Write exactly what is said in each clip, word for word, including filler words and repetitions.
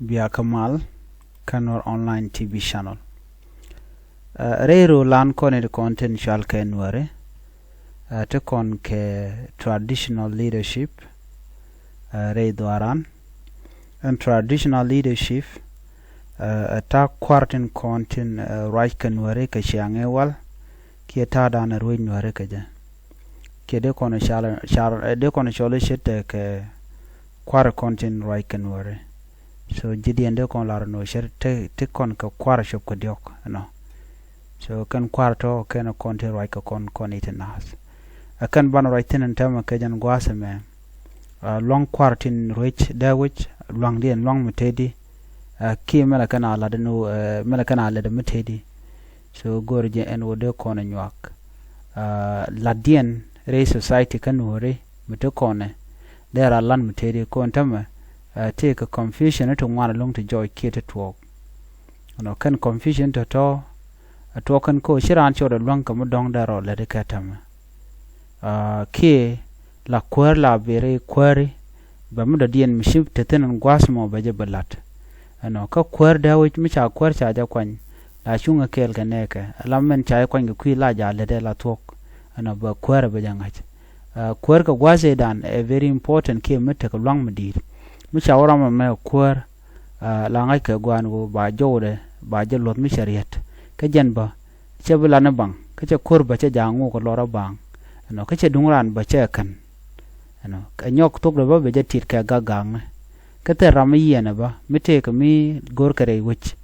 Bia kä mal kä Nuer Online T V channel. Ɛ, rɛy röölan kɔn in kɔn tin cual kɛ Nuäri, ɛ, ti kɔn kɛ traditional leadership, ɛ, rɛy dhuaran. Ɛn traditional leadership, ɛ, ɛ ta̱a̱ kua̱r tin kɔn tin, ɛ, ruac kɛ Nuäri kɛ ciaŋ ɛ wal, kiɛ ta̱a̱ dan ɛ ruec Nuäri kɛ jɛ. Kiɛ dee kɔn ɛ cal, cal, ɛ, dee kɔn ɛ cɔl i̱ ce̱t ɛ kɛ kua̱r kɔn tin ruac kɛ Nuäri. So ji̱diɛn dee kɔn lar nɔ ce̱t ti, ti kɔn kɛ kua̱r cop kɛ diɔ̱k ɛnɔ. So kɛn kua̱r tɔ kɛn kɔn tin ruac kɛ kɔn, kɔn i̱ ti naath. Ɛ kɛn ban ruac thi̱n ɛn täämɛ kɛ jɛn gua̱a̱th ɛmɛ. Ɛ, lua̱ŋ kua̱r tin ruec dee wec, lua̱ŋdiɛn lua̱ŋ mi tëëdi. Ɛ, kiɛ mɛlɛ kɛn a lat ɛn ɣöö, ɛ, mɛlɛ kɛn a lɛt mi tëëdi. So go̱o̱r jɛ ɛn ɣöö dee kɔn ɛ nyuak. Ɛ, latdiɛn rɛy society kä Nuäri mi te kɔnɛ, dee ra lan mi tëëdi kɔn tämɛ, ɛ, tëëkɛ confusion ti ŋuan ɛlɔ̱ŋ ti jɔɔc kiɛ ti tuɔɔk. Ɛnɔ kɛn confusion tɔ̱tɔ̱, ɛ tuɔɔk kɛn kä ɣöö ci raan cɔɔdɛ luäŋ kɛ mi dɔ̱ŋ dee rɔ lɛt ikɛ tämɛ. Ɛ, kiɛ la kuäär la beri kuääri, bɛ mi dɔ̱diɛn mi ci te thi̱n ɛn gua̱a̱th mɔ bɛ jɛ bɛ la̱t. Ɛnɔ kä kuäär dee wec mi ca kuäär ca jɛ kuany, la cuŋɛ kɛɛl kɛ nɛɛkɛ, ala mɛn ca jɛ kuany kɛ kui̱ la ja lätdɛ la thuɔ̱k. Ɛnɔ bɛ kuäär bɛ jɛ ŋa̱c. Ɛ, kuäär kɛ gua̱a̱th ëëdan ɛ very important kiɛ mi tekɛ lua̱ŋ mi di̱i̱t. Mi ca wä ram ɛmɛ kuäär, ɛ, la ŋa̱c kɛ gua̱a̱n ɣöö ba jɔwdɛ, ba jɛ luɔ̱th mi cɛ riet. Kä jɛn bä, cɛ bi lan i̱ baŋ, kä cɛ ko̱r bä cɛ ja̱a̱ŋ ŋuk kɛ lɔr i̱ baŋ. Ɛnɔ, kä cɛ duŋ raan bä cɛ kän. Ɛnɔ, kɛ nyɔk thokdɛ bä bɛ jɛ tit kɛ gak ga̱a̱ŋni. Kä thil ram mi yiɛn ɛ bä, mi tëëkɛ mi go̱rkɛ rɛy wec,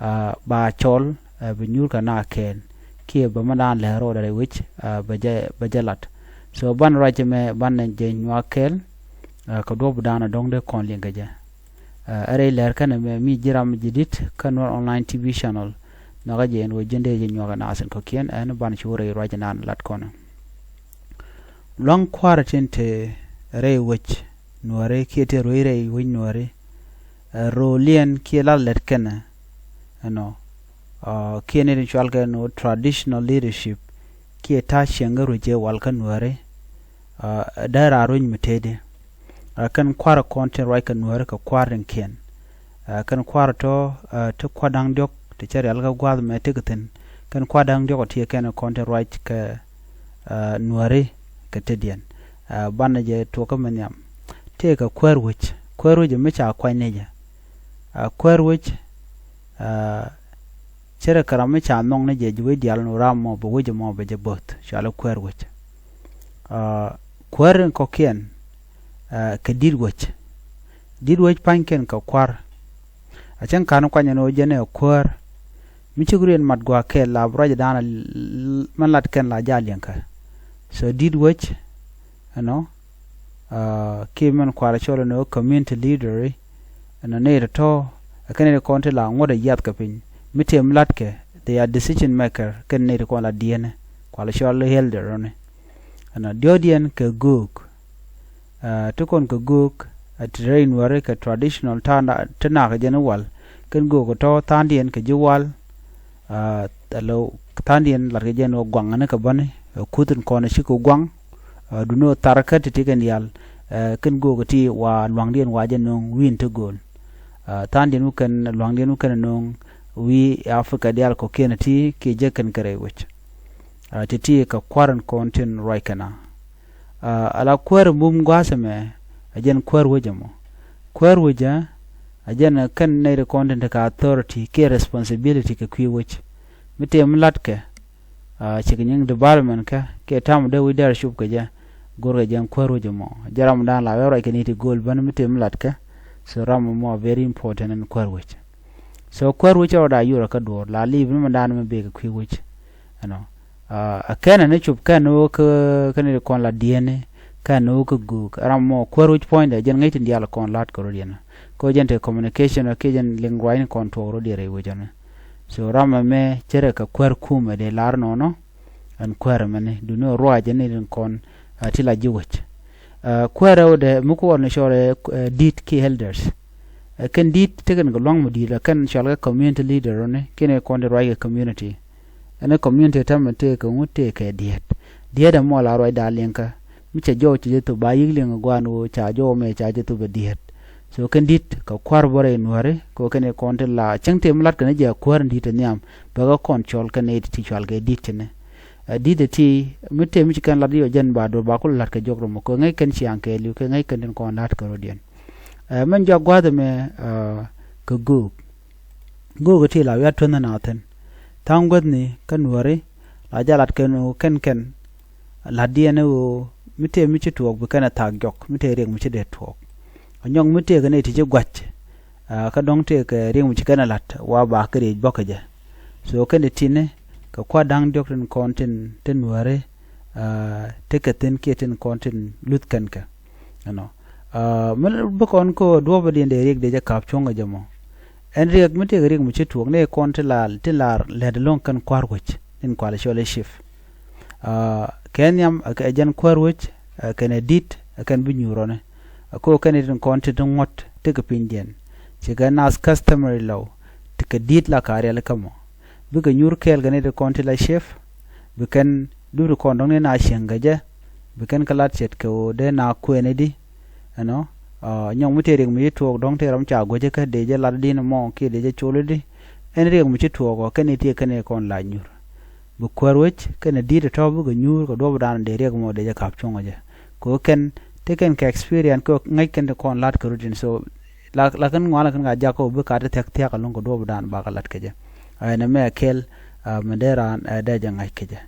ɛ, ba cɔl, ɛ, bi nyuur kɛ na kɛɛl. Kiɛ bä mi daan lɛr ro̱o̱dɛ rɛy wec, ɛ, bɛ jɛ, bɛ jɛ lat. So ban ruac ɛmɛ, ban jɛ nyuak kɛɛl, ɛ, kɛ duɔ̱p daan ɛ dɔ̱ŋ dee kɔn liŋ kɛ jɛ. Ɛ, ɛ rɛy lɛr kɛn ɛmɛ mi ji̱ ram ji̱ di̱t kä Nuer Online T V channel. Nhɔakä jɛ ɛn ɣöö ji̱n dee jɛ nyuak ɛ naath in kɔ̱kiɛn, ɛn ban cu rɛy ruac inan lat kɔn. Lua̱ŋ kua̱r tin te rɛy wec Nuäri kiɛ te ruec rɛy wec Nuäri. Ɛ, ro̱o̱liɛn kiɛ la lɛt kɛnɛ, ɛnɔ, ɛ, kiɛ ni tin cual kɛ nɔ traditional leadership kiɛ ta̱a̱ cieŋ kä ruec ëë wal kä Nuäri. Ɛ, dee raar ruec mi tëëdi. Ɛ, kɛn kua̱r kɔn tin ruac kɛ Nuäri kɛ kua̱r tin kiɛn. Ɛ, kɛn kua̱r tɔ, ɛ, ti kua̱r da̱ŋ diɔ̱k ti cɛ rial kä gua̱a̱th mɛ ti kɛ thi̱n. Kɛn kua̱r da̱ŋ diɔ̱k ɛ ti kɛn kɔn tin ruac kɛ, ɛ, Nuäri kɛ tetdiɛn. Ɛ, banɛ jɛ tuɔkä mi nhiam. Tëëkɛ kuäär wec. Kuäär wec mi ca kuany ni jɛ. Ɛ, kuäär wec, ɛ, ce̱tkɛ ram mi ca nhɔk ni jɛ ji̱ wec diaal ni ram mɔ bɛ wec mɔ bɛ jɛ bo̱th. Cuali kuäär wec. Ɛ, kuäär in kɔ̱kiɛn, ɛ, kɛ di̱t wec. Di̱t wec pa̱nykiɛn kɛ kua̱r. A cäŋ ka̱n kuany ɛn ɣöö jɛn ɛ kuäär. Mi cik riɛn mat gua̱a̱k kɛɛl la bi ruac dan a l-, l-, mɛn lat kɛn la jaa liɛŋkä. So di̱t wec, ɛnɔ, ɛ, kiɛ mɛn kua̱r cɔl ɛn ɣöö community leader, ɛnɔ, nɛy tɔ̱tɔ̱, ɛ kɛn nɛy kɔn ti la ŋuɔ̱t ɛ yiath kɛ piny. Mi tëë mi latkɛ, they are decision maker, kɛn nɛy ti kɔn la diɛɛni, kual cɔl elder rɔni. Ɛnɔ, diɔ̱ɔ̱kdiɛn kɛ göök. Ɛ, ti kɔn kɛ göök, ɛ, ti rɛy Nuäri kɛ traditional ta̱a̱ na-, ti nak jɛn i̱ wal. Kɛn göök tɔ̱ tha̱a̱ŋdiɛn kɛ ji̱ wal. Ɛ, alo tha̱a̱ŋdiɛn lat kɛ jɛn ɣöö guaŋ ni kɛ bäni, ɛ, kuth in kɔn cikɛ guaŋ. Ɛ, duŋni ɣöö thar kä ti ti kɛn diaal. Ɛ, kɛn göök ti wa lua̱ŋdiɛn wa jɛ nööŋ wi̱i̱n ti gööl. Ɛ, tha̱a̱ŋdiɛn wä kɛn lua̱ŋdiɛn wä kɛn nööŋ wi̱i̱ Africa diaal kɔ̱kiɛn ti kiɛ jɛ kɛn kɛ rɛy wec. Ɛ, ti ti kɛ kua̱r in kɔn tin ruac kɛn a. Ɛ, ala kuäär in bum gua̱a̱th ɛmɛ, ɛ jɛn kuäär wec ɛmɔ. Kuäär wec ɛ, ɛ jɛn kɛn nɛy ti kɔn tin tekɛ authority kiɛ responsibility kɛ kui̱ wec. Mi tëë mi latkɛ, ɛ, cikɛ nyiŋ development kɛ, kiɛ ta̱a̱ mi dee wi̱c dee rɔ cop kɛ jɛ, go̱rkɛ jɛn kuäär wec ɛmɔ. Jɛ ram dan la wee ruac kɛ ni ti gööl bäni mi tëë mi latkɛ. So ram ɛmɔ very important ɛn kuäär wec. So kuäär wec ɛ rɔ da yur ɛ kä duɔ̱ɔ̱r, la liip ni mi dan mi bek kɛ kui̱ wec. Ɛnɔ. Ɛ, ɛ kɛn ni cop kɛn ni wä kä, kɛn ni kɔn la diɛɛni, kɛn ni wä kä göök. Ram mɔ kuäär wec puɔ̱nydɛ, jɛn ŋäc tin diaal kɔn la̱t kɛ rɔ diɛn. Kɛ jɛn te communication, ɛ kiɛ jɛn liŋ ruac ni kɔn tuɔɔk rɔ diɛn rɛy wec ɛnɔ. So ram ɛmɛ cɛ rɛ kɛ kuäär kumɛ dee lar nɔnɔ, ɛn kuäär ɛmɛ ni, duŋni ruac ɛn ni rin kɔn, ɛ, ti la ji̱ wec. Ɛ, kuäär ɛ wä dee, mi kuɔr ni cɔl ɛ, ɛ, di̱t ki elders. Ɛ kɛn di̱t, tekɛn kɛ lua̱ŋ mi di̱t, ɛ kɛn cɔal kɛ community leader rɔni, kiɛn kɔn di ruac kɛ community. Ɛn ɛ community täämɛ tëëkɛ ŋu, tëëkɛ diɛt. Diɛt ɛmɔ la ruacda liŋkä. Mi cɛ jɔw cɛ jɛ thop ba yi̱k liŋ gua̱a̱n ɣöö ca jɔw mɛ ca jɛ thop ɛ diɛt. So kɛn di̱t kɛ kua̱r bä rɛy nuääri kɛ kɛn i̱ kɔn ti la cäŋ tëë mi lat kɛn i̱ jɛ kuäär in di̱t ɛ nhiam bɛ kɛ kɔn cɔl kɛn i̱ ti cual kɛ di̱t tini. Ɛ di̱t ɛ ti mi tëë mi ci kɛn lat i̱ ɔ jɛn ba do̱r ba kul lat kɛ jɔk rɔmɔ kɛ ŋäc kɛn ciaŋ kɛɛliw kɛ ŋäc kɛn tin kɔn la̱t kɛ rɔ̱diɛn. Ɛ mɛn jɔak gua̱a̱th ɛmɛ kɛ göök. Göök ɛ ti la wiat tuänh na thi̱n. Tha̱a̱ŋ guäthni kä nuääri la jɛ lat kɛn ɣöö kɛn kɛn la̱tdiɛn ɣöö mi tëë mi ci tuɔɔk bi kɛn ɛ thaak jɔk mi tëë riɛk mi ci dee tuɔɔk. Ɛ nyɔk mi tëë kɛn ɛ ti ci gua̱c kä dɔ̱ŋ tëë kɛ riɛk mi ci kɛn ɛ la̱t wa ba kɛ riec bɔ̱k kɛ jɛ. So kɛn ɛ ti̱ni kɛ kua̱r da̱ŋ diɔ̱k tin kɔn tin tin nuääri tekɛ thi̱n kiɛ tin kɔn tin luth kɛn kɛ. Ɛnɔ mi bi kɔn kä duɔ̱ɔ̱p ɛ diɛn dee riɛk dee jɛ ka̱p cuɔ̱ŋ kɛ jɛ mɔ. Ɛn riɛk mi tëëkɛ riɛk mi ci tuɔɔk ni kɔn ti la ti la lɛt lo̱ŋ kɛn kua̱r wec tin kual cɔl i̱ chief. Kɛ nhiam ɛ jɛn kuäär wec kɛn ɛ di̱t ɛ kɛn bi nyuur rɔni. Ɛ ko kɛn itin kɔn ti ti ŋuɔ̱t ti kɛ pinydiɛn. Ci kɛ nath customary law ti kɛ di̱t la ka riɛl kä mɔ. Bikɛ nyuur kɛɛl kɛn itin kɔn ti la chief. Bi kɛn duut kɔn dɔ̱ŋ ni na cieŋ kɛ jɛ. Bi kɛn kɛ lat ce̱tkɛ ɣöö dee na kuɛɛni di. Ɛnɔ nyɔŋ mi tëë riɛk mi ci tuɔɔk dɔ̱ŋ tëë ram ca guäcä kä dee jɛ lat di̱n mɔ kiɛ dee jɛ col di. Ɛn riɛk mi ci tuɔɔk ɔ kɛn itin kɛn itin kɔn la nyuur. Bi kuäär wec kɛn ɛ di̱t ɛ tɔ̱ bikɛ nyuur kɛ duɔ̱ɔ̱pdan dee riɛk mɔ dee jɛ ka̱p cuɔ̱ŋ ɔ jɛ. Kɛ ɣöö kɛn te kɛn kɛ experience kɛ ŋäc kɛn ti kɔn la̱t kɛ rutin so la kɛn ŋuan la kɛn ka jak kɛ ɣöö bi kat ti thia̱k thia̱k ɛlɔ̱ŋ kɛ duɔ̱ɔ̱pdan bakɛ la̱t kɛ jɛ. Ɛn ɛmɛ kɛl mɛ dee raan ɛ dee jɛ ŋa̱c kɛ jɛ.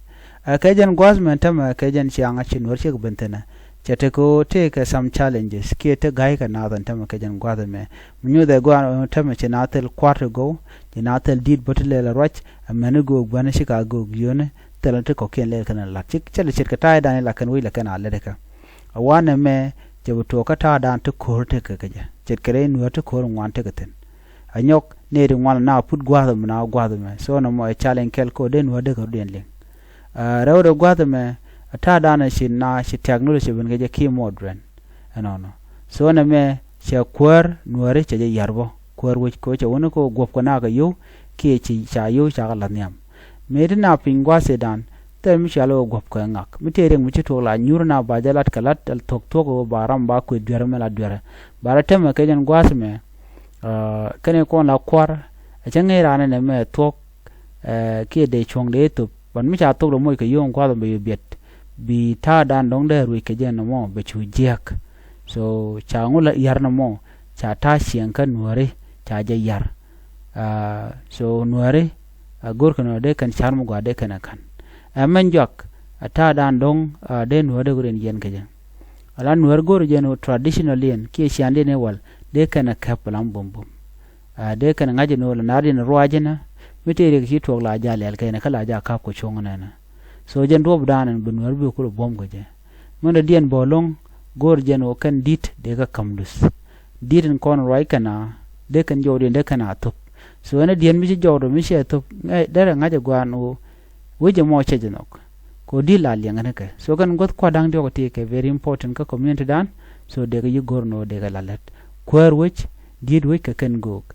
Ɛ kɛ jɛn gua̱a̱th mɛ tämɛ kɛ jɛn ciaŋ a ci nuɔ̱r ciek ben thi̱nɛ. Cɛ tekɛ ɣöö tëëkɛ some challenges kiɛ te ga̱ykɛ naath ɛn tämɛ kɛ jɛn gua̱a̱th ɛmɛ. Mi nyuuth ɛ gua̱a̱th ɛmɛ tämɛ ci naath thil kua̱r ti gɔw ci naath thil di̱t bä ti lɛl ɛ ruac. Amäni göök buäni ci ka göök yio̱ni thilɛ ti kɔ̱kiɛn lɛl kɛn ɛ la̱t ci cɛ lɛ ce̱tkɛ ta̱a̱dan i̱ la kɛn wec la kɛn a lɛt ikä. A wanɛ mɛ cɛ bi tuɔɔk kä ta̱a̱dan ti ko̱r tekɛ kɛ jɛ ce̱tkɛ rɛy nuäär ti ko̱r ŋuan tekɛ thi̱n. A nyɔk nɛy ti ŋuan na put gua̱a̱th ɛmɛ na gua̱a̱th ɛmɛ so nɔmɔ ɛ challenge kɛl ko̱r dee nuäär dekɛ rɔ̱diɛn liŋ. Rɛwdɛ gua̱a̱th ɛmɛ a ta̱a̱dan ɛ ci na ci technology ben kɛ jɛ kiɛ modern. Ɛnɔnɔ so nɛmɛ cɛ kuäär nuääri cɛ jɛ yar bä kuäär wec kɛ cɛ wuni kɛ guɔ̱p kɛ na kɛ yio̱w kiɛ ci ca yio̱w ca kɛ la̱th nhiam. Mëë ti na piny gua̱a̱th ëëdan thil mi cɔal i̱ ɣöö guɔ̱pkɛ ŋak mi tëë riɛk mi ci tuɔɔk la nyuur na ba jɛ lat kɛ lat thok thuɔ̱k ɣöö ba ram ba kuëth dueerä mi la dueerä. Ba rɔ tɛmɛ kɛ jɛn gua̱a̱th ɛmɛ. Kɛn i̱ kɔn la kua̱r ɛ cä ŋäc raan ɛn ɛmɛ thuɔ̱k kiɛ dee cuɔ̱ŋ dee thop ban mi ca thok dee moc kɛ yio̱o̱ŋ gua̱a̱th ɛmɛ yɛ biɛt. Bi ta̱a̱dan dɔ̱ŋ dee ruec kɛ jɛn ɛmɔ bɛ cu jiäk. So ca ŋu la yar nɔmɔ ca ta̱a̱ ciɛŋ kä nuääri ca jɛ yar. So nuääri a go̱rkɛ nɔ dee kɛn ca̱r mi gɔaa dee kɛn a ka̱n. Ɛ mɛn juak a ta̱a̱dan do̱ŋ a dee nuääri dee ku rin yɛn kɛ jɛ. Ala nuääri go̱r jɛn wu traditional yɛn kiɛ ciandiɛn i̱ wal dee kɛn a kɛp lam bumbum. A dee kɛn a ŋa̱c in wal a na̱a̱r yɛn ruac inä mi tëë riɛk ci tuɔɔk la jaa lɛl kɛn kä la jaa ka̱p kɛ cuɔ̱ŋ nɛnä. So jɛn duɔ̱ɔ̱pdan ɛn bi nuääri bi kulɛ buɔ̱m kɛ jɛ. Mundɛ diɛn bä lo̱ŋ go̱r jɛn wu kɛn di̱t dee kä ka̱m luth. Di̱t in kɔn ruac kɛn a dee kɛn jɔwdiɛn dee kɛn a thop. So ɛn a diɛn mi ci jɔwdɔ mi ciɛ thop derɛ ŋa̱c a gua̱a̱n wu wec ɛmɔ cɛ jɛ nhɔk. Kɛ wu di̱t la liɛŋ kɛn kɛ so kɛn guäth kua̱r da̱ŋ diɔk ti kɛ very important kä community dan. So dee kɛ yi go̱r ni wu dee kɛ la lät kuäär wec di̱t wec kɛ kɛn göök.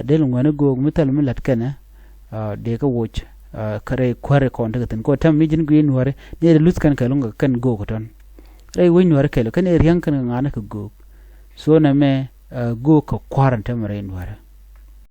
Del ŋuɛni göök mi thil mi lät kɛnɛ dee kɛ woc. Kä rɛy kuäär kɔn tekɛ thi̱n kɛ wu tɛm mi ji̱n gui̱i̱n nuääri ni dee luth kɛn kɛ lo̱ŋ kɛ kɛn göök tɔn. Rɛy wec nuääri kɛl kɛn ɛ riäŋ kɛn kɛ ŋa̱ni kɛ göök. So nɛmɛ göök kɛ kua̱r in tɛmɛ rɛy nuääri.